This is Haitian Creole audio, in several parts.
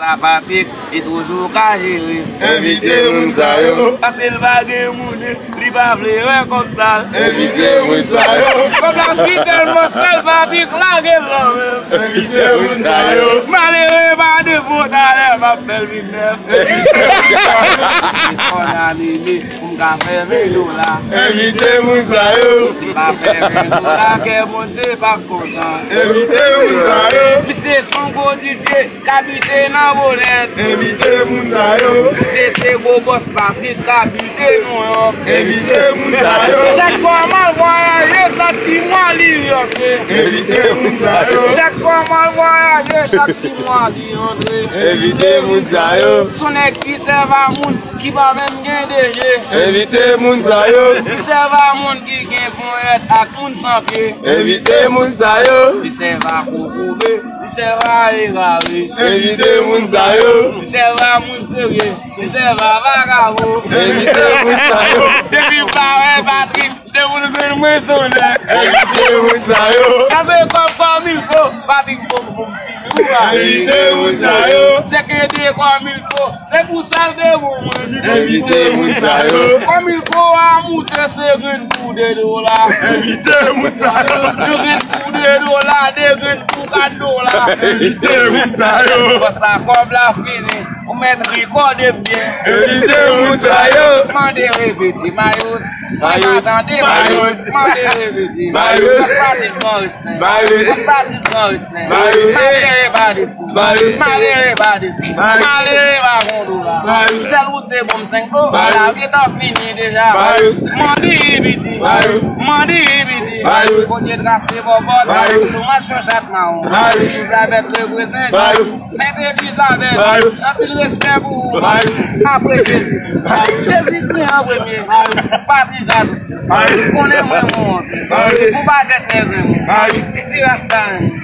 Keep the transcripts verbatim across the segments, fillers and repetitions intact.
Sa Patrik, li toujou ka jere. Envite moun sa yo. Paske l pa gen moun, li pa vle wè kòb sal. Envite moun sa yo. Kòb la si tèlman sal, Patrik lage l nan men m. Envite moun sa yo. Malere pa defo, talè m ap fè l vin nèf. Envite moun sa yo. Se kòn anime pou m ka fè ven dola. Envite moun sa yo. Si m pa fè ven dola, kè Bondye p ap kontan. Envite moun sa yo. Misye se yon gwo D J. K abite nan Bolèt. Envite moun sa yo. Se, se gwo bòs Patrik k abite Nouyòk. Envite moun sa yo. Chak fwa m al vwayaje, chak ti mwa li rantre. Envite moun sa yo. Chak fwa m al vwayaje, chak ti mwa li rantre. Envite moun sa yo. Se yon nèg ki sèvi a moun ki pa menm gen D G. Envite moun sa yo. Li sèvi a moun ki gen ponyèt ak moun san pye. Envite moun sa yo. Li sèvi a kokobe. Li sèvi a egare. Envite moun sa yo. Li sèvi a moun serye. Li sèvi a vakabon. Envite moun sa yo. Depi m pa wè Patrik, depi l jwenn mwen se yon nèg. Envite moun sa yo. Sa se kòb kòm il fo. Patrik fo pou m fini. Envite moun sa yo. Chèk ede kòm il fo. Se pou sa l te bon mwen. Envite moun sa yo. Kòm il fo a moute se grenn pou de dola. Envite moun sa yo. De grenn pou de dola, de grenn pou kat dola. Envite moun sa yo. Bòs la kòb la fini. Ou mèt rekòde m byen. Envite moun sa yo. Mande repete, Mayous. Mwen pa tande, Mayous. Mande repete. Mayous. Bòs Patrik Moris. Mayous. Bòs Patrik Moris. Mayous. Malere pa defo. Mayous. Malere pa defo. Mayous. Malere pa gon dola. Mayous. Sèl ou te ban m senk dola, lavi t ap fini deja. Mayous. Mandi piti. Mayous. Mandi piti. Mayous. Kote trase bòbòt. Mayous. Sou machin chat mawon. Mayous. Elizabeth reprezante. Mayous. Sent Elizabeth. Mayous. Anpil respè pou ou. Mayous. Apre Jezi. Mayous. Jezi Kri an premye. Mayous. Patrik Adousi. Mayous. Konnen mwen mwen. Mayous. Pou bagèt nèg mwen. Mayous. Ti rasta.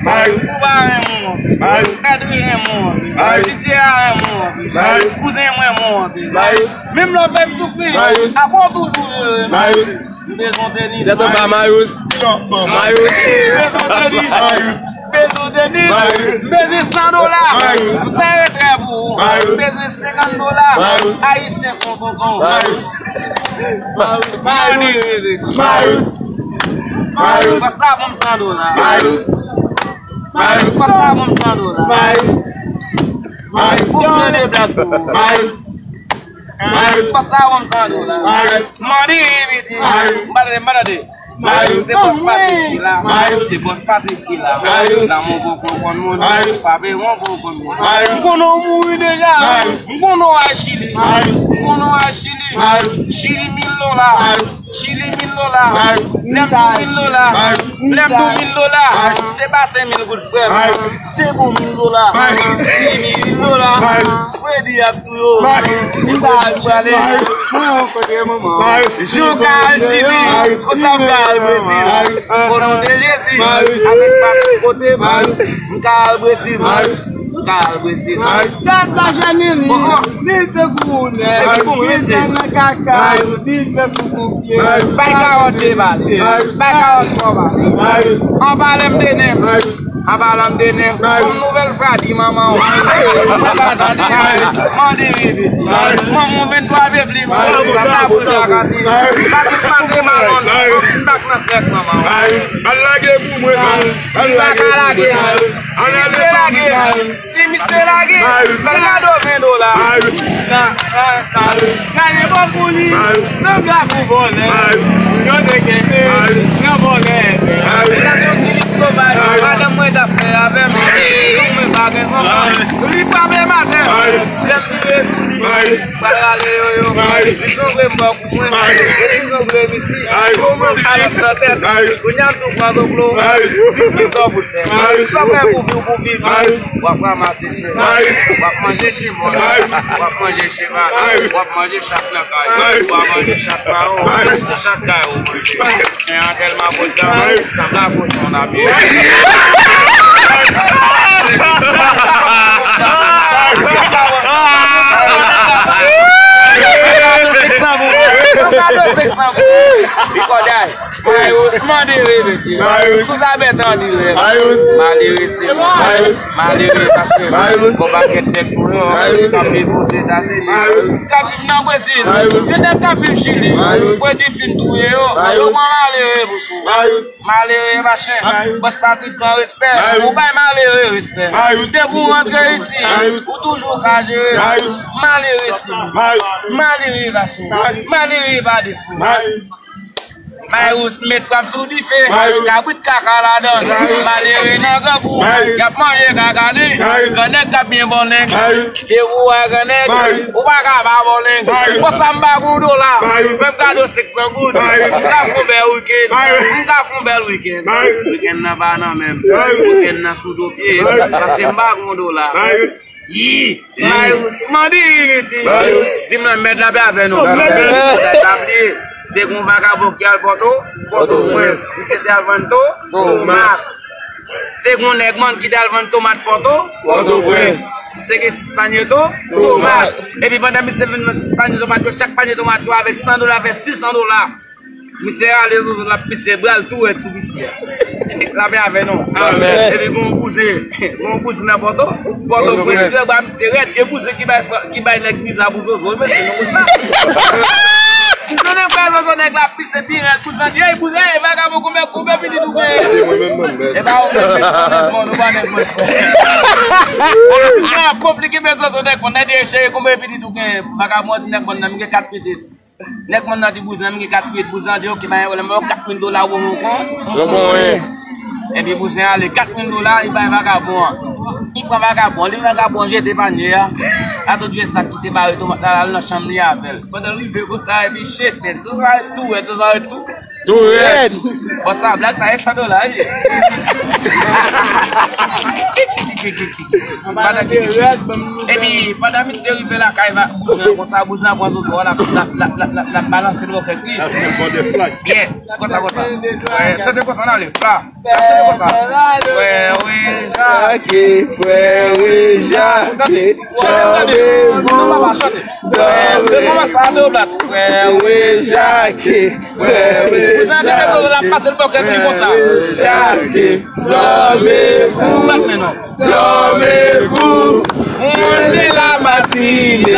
Mayous. Pou ba renmen mwen. Mayous. Fèdri renmen mwen. Mayous. Didye a renmen mwen. Mayous. Kouzen mwen mwen. Mayous. Menm lè w fè m soufri. Mayous. Apre w toujou jere. Mayous. M bezwen tenis. Tèt anba Mayous. Mayous. M bezwen tenis. Mayous. M bezwen tenis. Mayous. M bezwen san dola. Mayous. M fè retrè pou ou. Mayous. M bezwen senkant dola. Mayous. Ayisyen kontan. Mayous. Mayous. Mayous. Mayous. Mayous. Bòs la ban m san dola. Mayous. Mayous. Bòs la ban m san dola. Mayous. Mayous. Pou m jwenn de blak pou ou. Mayous. Mayous. Bòs la ban m san dola. Mayous. Mande piti. Mayous. M pa tande, m pa tande. Mayous. Se bòs Patrik ki la. Mayous. Se bòs Patrik ki la. Mayous. Lanmou poko konn moun. Mayous. Papi, mwen poko konn moun. Mayous. M konnen w mouri deja. Mayous. M konnen w al Chili. Mayous. M konnen w al Chili. Mayous. Chili mil dola. Mayous. Chili mil dola. Mayous. Lè m di w mil dola. Mayous. Lè m di w mil dola. Mayous. Se pa senk mil goud, frè m. Mayous. Se bon mil dola. Mayous. Sis mil dola. Mayous. Fredi ap touye w. Mayous. Li pa al prale. Mayous. Mwen yon kote manman. Mayous. Jou ka al Chili. Mayous. Konsa m ka al Brezil. Mayous. O non de Jezi. Mayous. Avèk Patrik kote m. Mayous. M ka al Brezil. Mayous. M ka al Brezil. Mayous. Gad lajan Nini. Bon, bon. Nini te kou nèg. Se ki bon, wi, mesye. Nini nan kaka. Mayous. Nini te kou kou pye. Mayous. Bay kawòt debale. Mayous. Bay kawòt fò bale. Mayous. Anba lèm de nen. Mayous. Anba lèm de nen. Mayous. Kòm nouvèl fradi manman w. Mayous. Mande repete. Mayous. Manman w venntwa peplim. Mayous. Sa ta pou sa kate. Mayous. Bak nan malon. Mayous. Bak nan trèk manman w. Mayous. Al lage pou mwen. Mayous. Al lage pou mwen. Mayous. Al lage pou mwen. Mayous. Si misye lage, fè l kado ven dola. Mayous. Gade bò pou li, sanble ak yon vòlè. Mayous. Yo te kenbe nan vòlè. Mayous. Sa se yon ti lit sovaj. Mayous. Madanm mwen t ap fè avè m. Mayous. Mwen pa gen zanfan. Mayous. Li frape m atè. Mayous. Lè m vire sou li. Mayous. Pral rale yoyo. Mayous. Li sanble m bò kou mwen. Mayous. Li sanble misi. Mayous. Alòs nan tèt. Mayous. Kounye a m tou pran zoklo. Mayous. Li sò bout. Mayous. Sa fè pou viv, pou viv. Mayous. W ap ranmase chè. Mayous. W ap manje chimòn. Mayous. W ap manje cheval. Mayous. W ap manje chat nan kay. Mayous. W ap manje chat mawon. Mayous. Se chat kay ou manje. Mayous. Chen an tèlman kontan. Mayous. Sanble ak kochon n ap ye. Senk san goud. Senk san goud. Li kòday. Mayous, mande repete. Mayous. Sou zabèt an dirèk. Mayous. Malere se mwen. Mayous. Malere fache. Mayous. Gon pakèt nèg nou yo. Mayous. K ap depoze Etazini. Mayous. K ap viv nan Brezil. Mayous. Gen nèg k ap viv Chili. Mayous. Fredi fin touye yo. Mayous. Yo pran malere pou sou. Mayous. Malere machin. Mayous. Bòs Patrik, gran respè. Mayous. Ou bay malere respè. Mayous. Depi w rantre isi, mayous, ou toujou ka jere. Mayous. Malere si. Mayous. Malere machin. Mayous. Malere pa defo. Mayous. Mayous met frap sou dife. Mayous. Kabrit kaka ladan. Mayous. Malere nan grangou. Mayous. Y ap manje kaka li. Mayous. Grannèg k ap byen bon nèg. Mayous. E ou a grannèg. Mayous. Ou pa ka pa bon nèg. Mayous. Bon, sa m pa gon dola. Mayous. Fè m kado senk san goud. Mayous. M ka fè yon bèl wikenn. Mayous. M ka fè yon bèl wikenn. Mayous. Wikenn nan pa nan men m. Mayous. Wikenn nan sou do pye. Mayous. Paske m pa gon dola. Mayous. Yi! Mayous, mande yi, Miti. Mayous. Di m nan mèd la pe avè nou. Mèd. Sa bliye. Te gon vakabon ki al Pòto, Pòtoprens. Misye te al vann to, tomat. Te gon nèg man ki te al vann tomat Pòto, Pòtoprens. Misye gen sis panye to, tomat. Epi pandan misye vin vann sis panye tomat yo, chak panye tomat yo avèk san dola fè sis san dola. Misye ale zozo l ap pise bra l tou rèd sou misye a. Lapè avè nou. Amèn. Epi gon bouzen, gon bouzen nan Pòto, Pòtoprens, bra misye rèd, e bouzen ki bay, ki bay nèg viza pou zozo, mesye, nou konn sa. Misye nan bra zozo nèg la pise pi rèd, bouzen di, ey, bouzen, ey, vagabon, konbyen, konbyen pitit ou genyen? E pa ou menm pitit ou nèg mòn, ou pa nèg mòn. Bouzen ap konplike men zozo nèg mòn, nèg di, ey, cheri, konbyen pitit ou genyen? Vagabon di nèg mòn nan, m gen kat pitit. Nèg mòn nan di bouzen an, m gen kat mil, bouzen an di, oke, pa gen pwoblèm, ba yo kat mil dola, ou bon, ou bon, ou bon, wi. Epi bouzen an ale, kat mil dola, li bay vagabon an. Li pran vagabon an, li vagabon an jete panye a. Ato dwe sa ki te bare tomat la, al nan chanm li avè l. Pandan l rive konsa, epi shit, men, se sa tou, se sa tou. Tou rèd. Bon, sa, blag sa, e san dola, wi. Pandan ki, epi, pandan misye rive lakay, va, bouzen, konsa, bouzen an pran zozo a, l ap, l ap, l ap, l ap, l ap, l ap balanse l bò kèk li. Byen, konsa, konsa. Wè, chante konsa, n ale, fla. Chante konsa. Frè Rejake, frè Rejake, chante, chante. Non, papa, chante. Frè, kòmanse a do blat. Frè Rejake, frè Rejake. Bouzen an kenbe zozo l ap pase l bò kèk li konsa. Frè Rejake. Dormez-vous, dormez-vous, on est la matinée.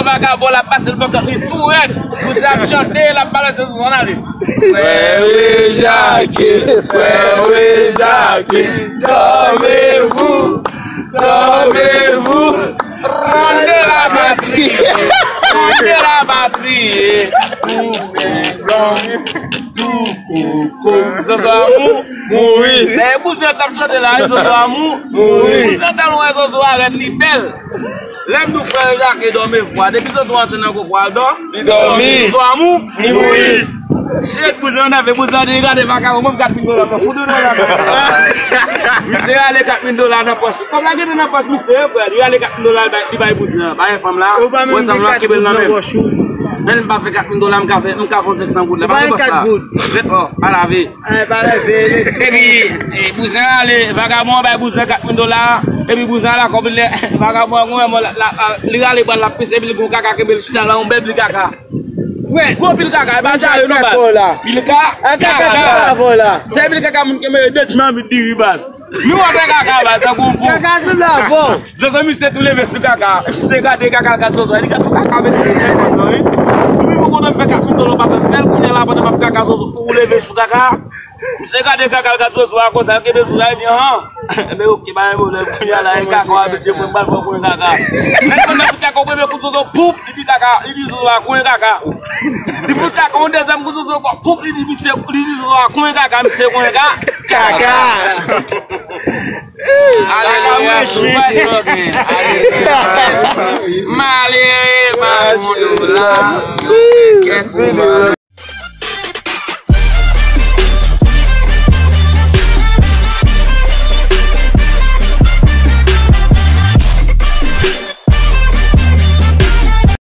Vagabon la pase l bò kèk li tou rèd. Bouzen ap chante, l ap balanse sou zòn ale. Frè Rejake, frè Rejake, dormez-vous, dormez-vous, on est la matinée, on est la matinée. Tou koko. Zozo a mou, mouri. Se bouzen t ap chante la, wi, zozo a mou, mouri. Bouzen tèlman wè zozo a rèd, li bèl. Lè m di w frè Jake dòmi fwa, depi zozo antre nan koko al dò, li dòmi. Zozo a mou, li mouri. Shit, bouzen an nève, bouzen an di, gade vagabon, ban m kat mil dola, mwen fout ou nan la. Misye rale kat mil dola nan pòch. Kòb la gentan nan pòch misye, frè, li rale kat mil dola, li bay, li bay bouzen an. Bay fanm la, ou pa menm gen kat goud nan pòch ou. Menm m pa fè kat mil dola, m ka fè, m ka fè yon senk san goud la. Pa gen bòs la. Ret, oh, pa lave. Epi, e, bouzen ale, vagabon an bay bouzen kat mil dola, epi bouzen an la kòb li, vagabon an goumen, la, la, la, li rale bra l, l ap pise, epi li gon kaka kenbe l chita la, yon bèl pil kaka. Gwo pil kaka, e pa djayo non, baz. Pil ka, kaka. Se pil kaka moun kenbe yo, de tchman anvi diri, baz. Nou wè fè kaka, baz, tankou pou. Kaka sou la, bon. Zozo misye tou leve sou kaka. Misye gade kaka, l gade zozo. Li gade tou kaka, mesye, nèg mòn nan, wi. Wi, pou konnen m fè kat mil dola, pa fè m fè l kounye a la, pandan m ap kaka, zozo, ou leve sou kaka. Misye gade kaka, l gade zozo a konsa, l kenbe zozo a, li di, han. Enben, oke, pa gen pwoblèm, kounye a la, e kaka w abitye pran, m pral fè w konnen kaka. Nèg mòn nan fout kaka, yon premye kout zozo, poup, li di kaka, li di zozo a konnen kaka. Li fout kaka, yon dezyèm kout zozo ankò, poup, li di misye, li di zozo a konnen kaka, misye konnen ka-, kaka. Alelouya, sou pastè gen. Alelouya. Malere pa gon dola. Kèt ou malere.